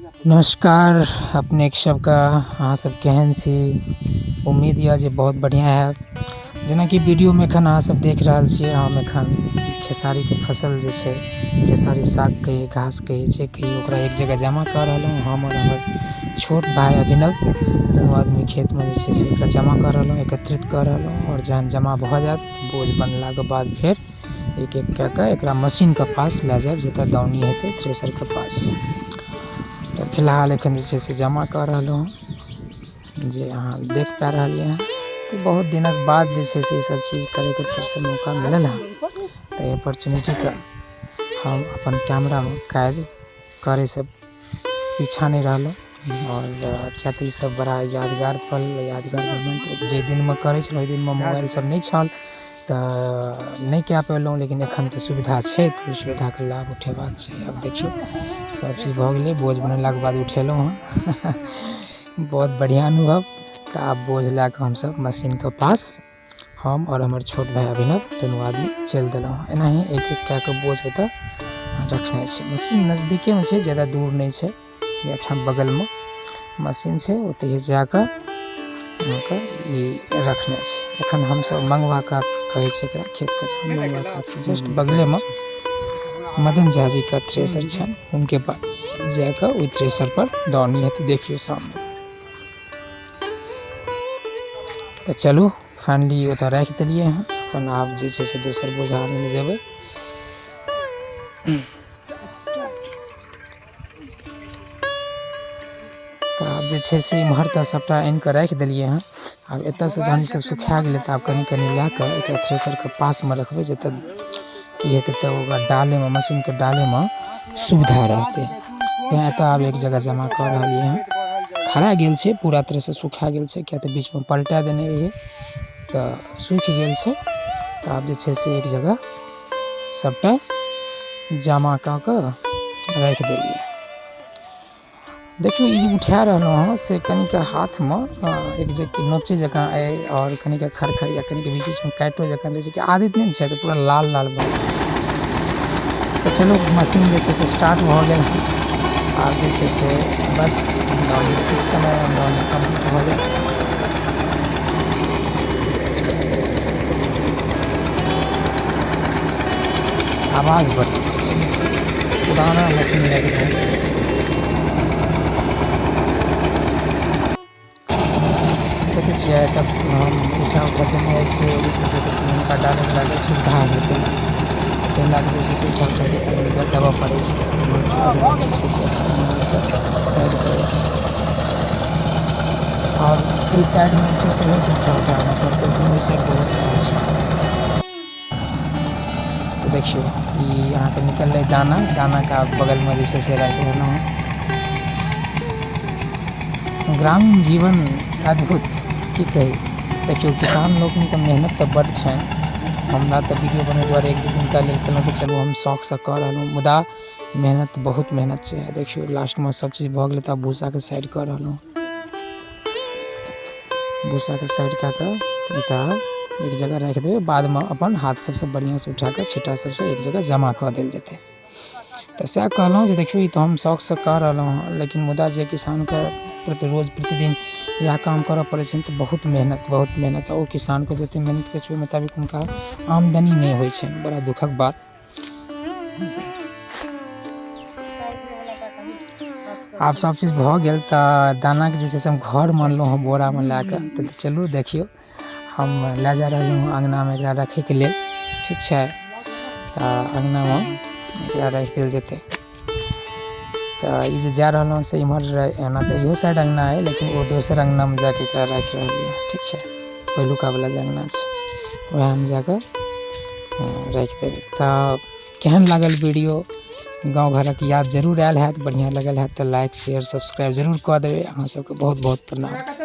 नमस्कार अपनेक सबके, अहाँ सब केहन छी? उम्मीद यऽ जे बहुत बढ़िआँ हैब। जेनाकि वीडियोमे एखन अहाँ सब देख रहल छियै, हम एखन खेसारीके फसल जे छै, खेसारी साग कहियै, घास कहियै, जे कहियै, ओकरा एक जगह जमा कऽ रहलहुँ। हम आओर हमर छोट भाय अभिनव दुनू आदमी खेतमे जे छै से एकरा जमा कऽ रहलहुँ, एकत्रित कऽ रहलहुँ। आओर जहन जमा भऽ जायत, बोझ बनलाके बाद फेर एक एक कए कऽ एकरा मशीनके पास लए जायब, जतऽ दौनी हेतै, थ्रेसरके पास। तऽ फिलहाल एखन जे छै से जमा कऽ रहलहुँ हँ, जे अहाँ देख पा रहलियै हँ। तऽ बहुत दिनक बाद जे छै से ईसब चीज करैके फेरसँ मौका मिलल हँ, तऽ एहि अपॉर्चुनिटीके हम अपन कैमरामे कैद करैसँ पीछा नहि रहलहुँ। आओर किएक तऽ ईसब बड़ा यादगार पल, यादगार मोमेन्ट। जाहि दिनमे करै छलहुँ, ओहि दिनमे मोबाइल सब नहि छल, तऽ नहि कए पेलहुँ, लेकिन एखन तऽ सुविधा छै, तऽ ओहि सुविधाके लाभ उठेबाक छै। आब देखियौ, सबचीज भऽ गेलै। बोझ बनेलाके बाद उठेलहुँ हँ, बहुत बढ़िआँ अनुभव। तऽ आब बोझ लए कऽ हमसब मशीनके पास, हम आओर हमर छोट भाय अभिनव दुनू आदमी चलि देलहुँ। एनाही एक एक कए कऽ बोझ ओतऽ रखने छै। मशीन नजदीकेमे छै, जादा दूर नहि छै। एहिठाम बगलमे मशीन छै, ओतहि जाकऽ अहाँके ई रखने छै। एखन हमसब मंगवा कात कहै छै एकरा, खेतके मंगवा कातसँ जस्ट बगलेमे मदन झा जीके थ्रेसर छनि, हुनके पास जाकऽ ओहि थ्रेसर पर दौनी हेतै। देखियौ सामने। तऽ चलू, फाइनली ओतऽ राखि देलियै हँ अपन। आब जे छै से दोसर बोझ आनै लए जेबै। तऽ आब जे छै से इम्हर तऽ सभटा आनि कऽ राखि देलियै हँ। आब एतऽसँ जहन ईसब सुखा गेलै, तऽ आब कनि कनि लए कऽ एकरा थ्रेसरके पासमे रखबै, जतऽ की हेतै तऽ ओकरा डालैमे, मशीनके डालैमे सुविधा रहतै। तैँ एतऽ आब एक जगह जमा कऽ रहलियै हँ। खरा गेल छै, पूरा तरहसँ सुखा गेल छै, किएक तऽ बीचमे पलटा देने रहियै तऽ सूखि गेल छै। तऽ आब जे छै से एक जगह सभटा जमा कऽ कऽ राखि देलियै। देखियौ, ई जे उठा रहलहुँ हँ से कनिके हाथमे एक जे नोचे जकाँ अइ, आओर कनिके खरखर या कनिके बीच बीचमे काटो जकाँ दै छै, कि आदत नहि ने छै, तऽ पूरा लाल लाल भऽ गेल छै। तऽ चलू, मशीन जे छै से स्टार्ट भऽ गेल। आब जे छै से बस दौनी किछु समयमे दौनी कम्प्लीट भऽ जायत। आवाज बड़ छै मशीन, पुराना मशीन लागि रहल। देखै छियै, तब हम उठा उठा देने जाइ छियै जाहिसँ कि हुनका डालैमे लए सुविधा हेतै। ताहि लए कऽ जे छै से उठा उठा कऽ कनि देबऽ पड़ै छै। अभिनव जे छै से एखन साइड करै छै, आओर ओहि साइडमे जे छै ओतहियोसँ उठा उठा आनऽ पड़तै। एखन ओहि साइड बहुत सारा छै। तऽ देखियौ, ई अहाँके निकललै दाना। दानाके आब बगलमे जे छै से राखि रहलहुँ हँ। ग्रामीण जीवन अद्भुत, की कही। देखियौ, किसान लोकनिके मेहनत तऽ बड्ड छनि। हमरा तऽ वीडियो बनबै दुआरे एक दू दिनका लेल कहलहुँ कि चलू, हम शौकसँ कऽ रहलहुँ, मुदा मेहनत, बहुत मेहनत छै। देखियौ, लास्टमे सभचीज भऽ गेलै, तऽ आब भूसाके साइड कऽ रहलहुँ। भूसाके साइड कए कऽ एतऽ आब एक जगह राखि देबै। बादमे अपन हाथ सबसँ बढ़िआँसँ उठा कऽ छिट्टा सबसँ एक जगह जमा कऽ देल जेतै। तऽ सएह कहलहुँ जे देखियौ, ई तऽ हम शौकसँ कऽ रहलहुँ हँ, लेकिन मुदा जे किसानके प्रति रोज प्रतिदिन इएह काम करऽ पड़ै छनि, तऽ बहुत मेहनत, बहुत मेहनत। ओ किसानके जतेक मेहनत करै छै, ओहि मुताबिक हुनका आमदनी नहि होइ छनि। बड़ा दुःखक बात। आब सब चीज भऽ गेल, तऽ दानाके जे छै से हम घरमे अनलहुँ हँ बोरामे लए कऽ। तऽ चलू, देखियौ, हम लए जा रहलहुँ हँ अङ्गनामे एकरा रखैके लेल। ठीक छै, तऽ अङ्गनामे एकरा राखि देल जेतै। तऽ ई जे जा रहलहुँ से इम्हर, एना तऽ इहो साइड अङ्गना अइ, लेकिन ओ दोसर अङ्गनामे जाके एकरा राखि रहलियै। ठीक छै, पहिलुका वला जे अङ्गना छै, वएहमे जाकऽ राखि देबै। तऽ केहन लागल वीडियो? गाँव घरक याद जरूर आयल हैत। बढ़िआँ लगल हैत तऽ लाइक, शेयर, सब्सक्राइब जरूर कऽ देबै। अहाँ सबके बहुत बहुत प्रणाम।